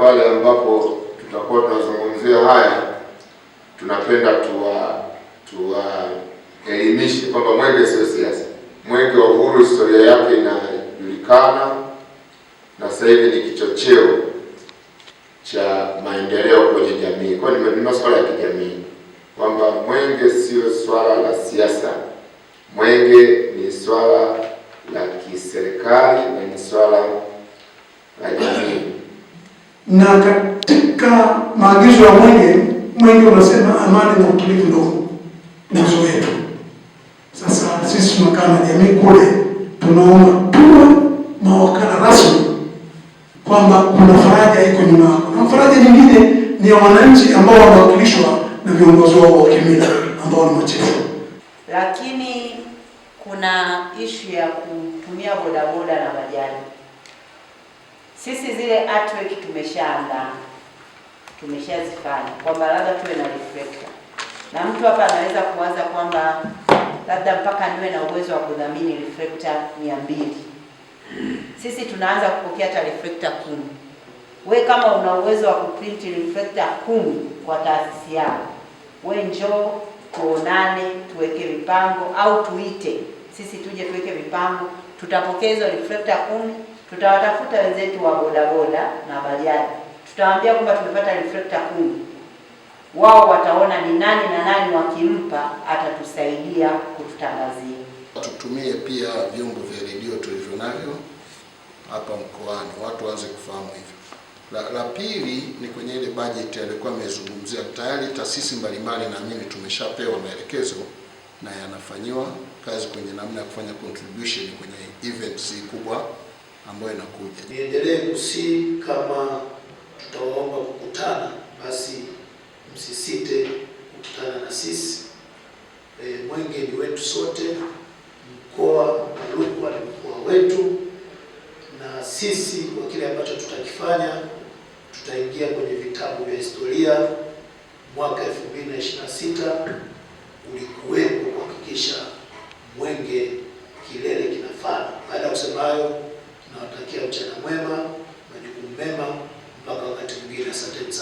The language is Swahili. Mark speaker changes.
Speaker 1: pale ambapo tutakuwa tunazungumzia haya, tunapenda tuwaelimishe kwamba mwenge sio siasa. Mwenge wa Uhuru historia yake inajulikana na sasa hivi ni kichocheo cha maendeleo kwenye jamii. Kwa hiyo ni masuala ya kijamii, kwamba mwenge sio swala la siasa, mwenge ni swala la kiserikali na ni swala la jamii.
Speaker 2: Na katika maagizo ya mwenge, mwenge unasema amani na utulivu ndio nguzo yetu. Sasa sisi tunakaa na jamii kule, tunaomba tuwe mawakala rasmi kwamba kuna faraja iko nyuma yako, na faraja nyingine ni ya wananchi ambao wanawakilishwa na viongozi wao wa kimila ambao ni machifu.
Speaker 3: Lakini kuna ishu ya kutumia bodaboda na bajaji. Sisi zile artwork tumeshaandaa, tumeshazifanya kwamba labda tuwe na reflector, na mtu hapa anaweza kuwaza kwamba labda mpaka niwe na uwezo wa kudhamini reflector 200. Sisi tunaanza kupokea hata reflector 10. We kama una uwezo wa kuprint reflector 10 kwa taasisi yako, we njoo tuonane, tuweke mipango au tuite sisi tuje tuweke mipango. Tutapokea hizo reflector 10, tutawatafuta wenzetu wa bodaboda na bajaji, tutawaambia kwamba tumepata reflector 10. Wao wataona ni nani na nani, wakimpa atatusaidia kututangazia.
Speaker 4: Tutumie pia vyombo vya redio tulivyo navyo hapa mkoani, watu waanze kufahamu hivyo. La pili ni kwenye ile budget alikuwa amezungumzia tayari, taasisi mbalimbali naamini tumeshapewa maelekezo na yanafanyiwa kazi kwenye namna ya kufanya contribution kwenye events kubwa ambayo inakuja.
Speaker 5: Niendelee kusihi kama tutawaomba kukutana, basi msisite kukutana na sisi. Mwenge ni wetu sote, mkoa wa Rukwa ni mkoa wetu, na sisi kwa kile ambacho tutakifanya tutaingia kwenye vitabu vya historia. Mwaka 2026 ulikuwepo kuhakikisha mwenge kilele kinafana. Baada ya kusema hayo, nawatakia mchana mwema, majukumu mema, mpaka wakati mwingine. Asanteni sana.